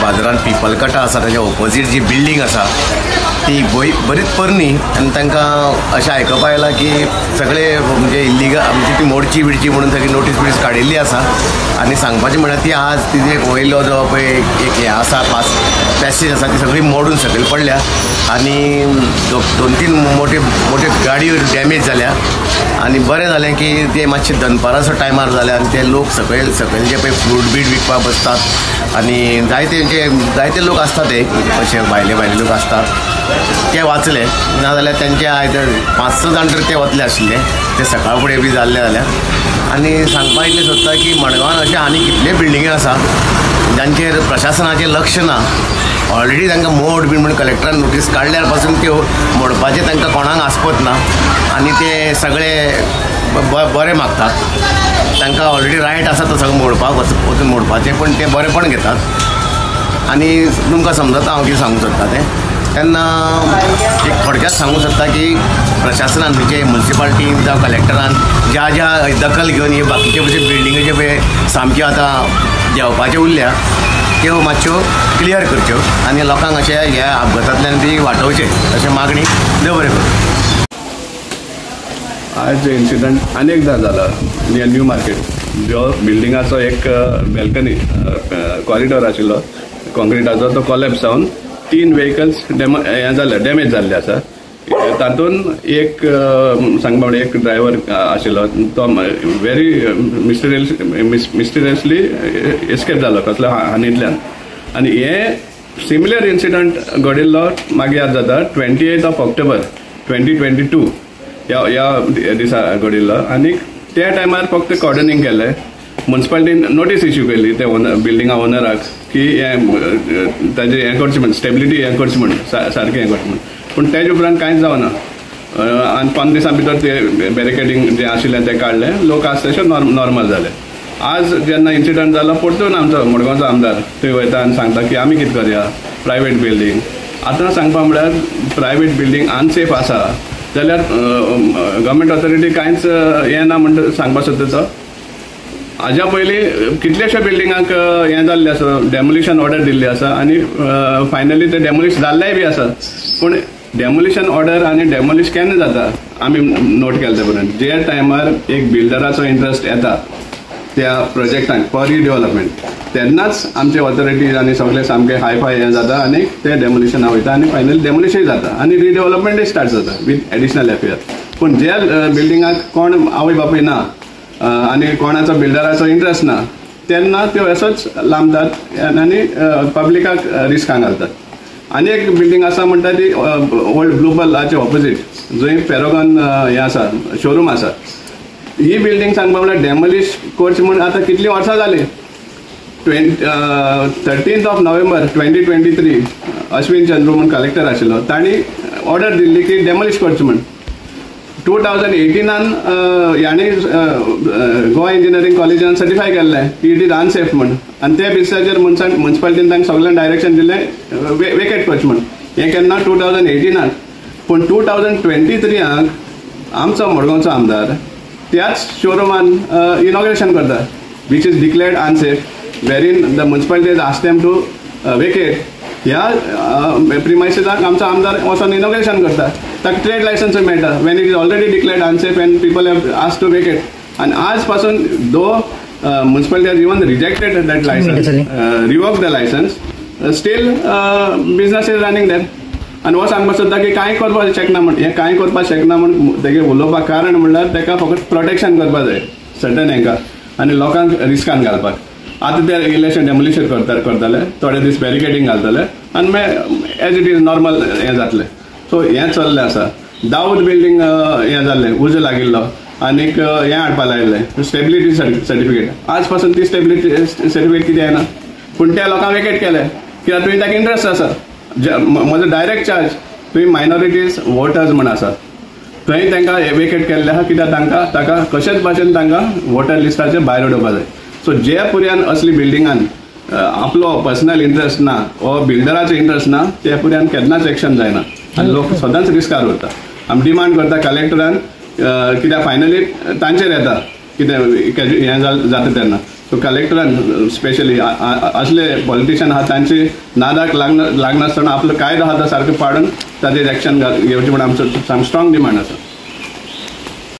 बाजारान पिपलकटा आसा ताच्या ओपोजीट जी बिल्डींग आसा ती बरीच पोरणी आनी तांकां अशें आयकपा आयलां की सगळे म्हणजे इल्लिगल म्हणजे ती मोडची बिडची म्हणून सगळी नोटीस बिटीस काडिल्ली आसा. आनी सांगपाचें म्हळ्यार ती आज तिजे एक वयलो जो पळय एक हें आसा पास पॅसेज आसा ती सगळी मोडून सकयल पडल्या आनी दोन तीन मोठे मोठे गाडयो डॅमेज जाल्या. आनी बरें जालें की ते मातशे दनपाराचो टायमार जाले आनी ते लोक सकयल सकयल जे पळय फ्रूट बीट विकपाक बसतात आनी जायते जे जायते लोक आसतात ते अशे भायले भायले लोक आसतात ते वाचले ना जाल्यार तेंचे आयज 5-6 जाण तर ते वतले आशिल्ले ते सकाळ फुडें बी जाल्ले जाल्यार. आनी सांगपा इतलें सोदता की मडगांवान अशे आनी कितले बिल्डिंगी आसा जांचेर प्रशासनाचें लक्ष ना. ऑलरेडी तांकां मोड बीन म्हूण कलेक्टरान नोटीस काडल्यार पासून त्यो मोडपाचें तांकां कोणाक आस्पत ना आनी ते सगळे बरें मागतात. तांकां ऑलरेडी रायट आसा तो सगळें मोडपाक वचून मोडपाचें, पण ते बरेंपण घेतात. आनी तुमकां समजता हांव कितें सांगूंक सोदता तें. तेन्ना एक थोडक्यात सांगूंक सोदता की प्रशासनान म्हणजे मुन्सिपाल्टीन जावं कलेक्टरान ज्या ज्या दखल घेवन हे बाकीचे म्हणजे बिल्डिंगेचे पळय सामक्यो आतां देंवपाच्यो उरल्या त्यो मातश्यो क्लियर करच्यो आनी लोकांक अशें ह्या अपघातांतल्यान बी वाटोवचें अशें मागणी. देव बरें करूं. आज इन्सिडंट आनी एकदां जाला नियर न्यू मार्केट जो बिल्डिंगाचो एक बॅल्कनी कॉरिडॉर आशिल्लो कॉन्क्रिटाचो तो कॉलेप्स जावन 3 व्हेकल्स हें जाले डॅमेज जाल्ले आसा. तातूंत एक सांगपा म्हणल्यार एक ड्रायव्हर आशिल्लो तो व्हेरी मिस्टिरियसली एस्केप जालो कसल्या हानींतल्यान. आनी हें सिमिलर इन्सिडंट घडिल्लो मागीर याद जाता 28 ऑक्टोबर 2022 ह्या दिसा घडिल्लो. आनी त्या टायमार फक्त कॉर्डनिंग केलें, मुन्सिपालिटीन नोटीस इश्यू केली ते बिल्डिंगा ओनराक की हें ताजें हें करचें म्हण, स्टेबिलिटी हें करचें म्हण, सारकें हें करचें म्हण. पूण तेजे उपरांत कांयच जावना आनी 5 दिसां भितर ते बॅरिकेडींग जें आशिल्लें तें काडलें, लोक आज तशें नॉर्मल जाले. आज जेन्ना इन्सिडंट जालो परतून आमचो मडगांवचो आमदार थंय वयता आनी सांगता की आमी कितें करया प्रायवेट बिल्डींग. आतां सांगपा म्हळ्यार प्रायवेट बिल्डींग अनसेफ आसा जाल्यार गव्हर्मेंट ऑथॉरिटी कांयच हें ना म्हणटा सांगपा सोदता तो. हाज्या पयलीं कितल्याश्या बिल्डिंगांक हें जाल्लें आसा, डेमोलिशन ऑर्डर दिल्ली आसा आनी फायनली ते डेमोलिश जाल्लेय बी आसा. पूण डेमोलिशन ऑर्डर आनी डेमोलिश केन्ना जाता आमी नोट केले ते पर्यंत जे टायमार एक बिल्डराचो इंट्रस्ट येता त्या प्रोजेक्टाक फॉर रिडेवलपमेंट तेन्नाच आमचे ऑथॉरिटीज आनी सगळे सामके हाय फाय हें जाता आनी ते डेमोलिशना वयता आनी फायनली डेमोलिशनय जाता आनी रिडेवलपमेंटय स्टार्ट जाता विथ एडिशनल एफआर. पूण ज्या बिल्डिंगाक कोण आवय बापूय ना आनी कोणाचो बिल्डराचो इंट्रस्ट ना तेन्ना त्यो असोच लांबतात आनी पब्लिकाक रिस्कांक घालतात. आनी एक बिल्डींग आसा म्हणटा ती ओल्ड ब्लू पर्लाचे ऑपोजीट जंय पॅरोगॉन हें आसा शोरूम आसा. ही बिल्डींग सांगपा म्हणल्यार डेमोलिश करची म्हूण आतां कितलीं वर्सां जालीं. 13 नोव्हेंबर 2023 अश्विन चंद्रू म्हूण कलेक्टर आशिल्लो तांणी ऑर्डर दिल्ली की डेमोलिश करची म्हूण. 2018 ह्याणी गोवा इंजिनियरींग कॉलेजान सर्टिफाय केल्लें की it is unsafe म्हूण आनी त्या बेसिसाचेर मुन्सिपालिटीन तांकां सगळ्यांक डायरेक्शन दिलें वेकेट करचें म्हूण. हें केन्ना 2018. पूण 2023 आमचो मडगांवचो आमदार त्याच शोरुमान इनॉग्रेशन करता which is declared unsafe wherein the municipality has asked them to vacate. ह्या प्रिमायसीसाक आमचो आमदार वचोन इनॉग्रेशन करता, ताका ट्रेड लायसन्सूय मेळटा when it is already declared unsafe and people have asked to vacate. आनी आज पासून though municipality has even rejected that licence, revoke the licence, still business is running there. आनी हो सांगपाक सोदता की कांय करपाक शकना म्हण, हें कांय करपाक शकना म्हण तेगे उलोवपाक कारण म्हणल्यार ताका फकत प्रोटेक्शन करपाक जाय सर्टन हेंकां आनी लोकांक रिस्कान घालपाक. आतां ते इलेक्शन डेमोलिशन करताले, थोडे दीस बॅरिकेडींग घालतले आनी मागीर एज it is normal हें जातलें. सो हें चल्लें आसा. दाऊद बिल्डींग हें जाल्लें, उजो लागिल्लो आनीक हें हाडपा लायिल्लें स्टेबिलिटी सर्टिफिकेट. आज पासून ती स्टेबिलिटी सर्टिफिकेट कितें येना, पूण त्या लोकांक वेकेट केलें कित्याक तुवें ताका इंट्रस्ट आसा. म्हजो डायरेक्ट चार्ज तुवें मायनॉरिटीज वोटर्स म्हण आसा थंय तांकां वेकेट केल्लें आसा कित्याक तांकां ताका कशेंच भाशेन तांकां वोटर लिस्टाचेर भायर उडोवपा जाय. सो जे पुर्यान असली बिल्डिंगान आपलो पर्सनल इंट्रस्ट ना वो बिल्डराचो इंट्रस्ट ना ते पुर्यान केन्नाच एक्शन जायना आनी लोक सदांच रिस्कार उरता. आमी डिमांड करता कलेक्टरान कित्याक फायनली तांचेर येता कितें हें जाता तेन्ना. सो कलेक्टरान स्पेशली असले पॉलिटिशियन आहा तांचे नादाक लागनासतना आपलो कायदो आहा तो सारको पाडून ताचेर एक्शन घेवचें म्हूण आमचो स्ट्रॉंग डिमांड आसा.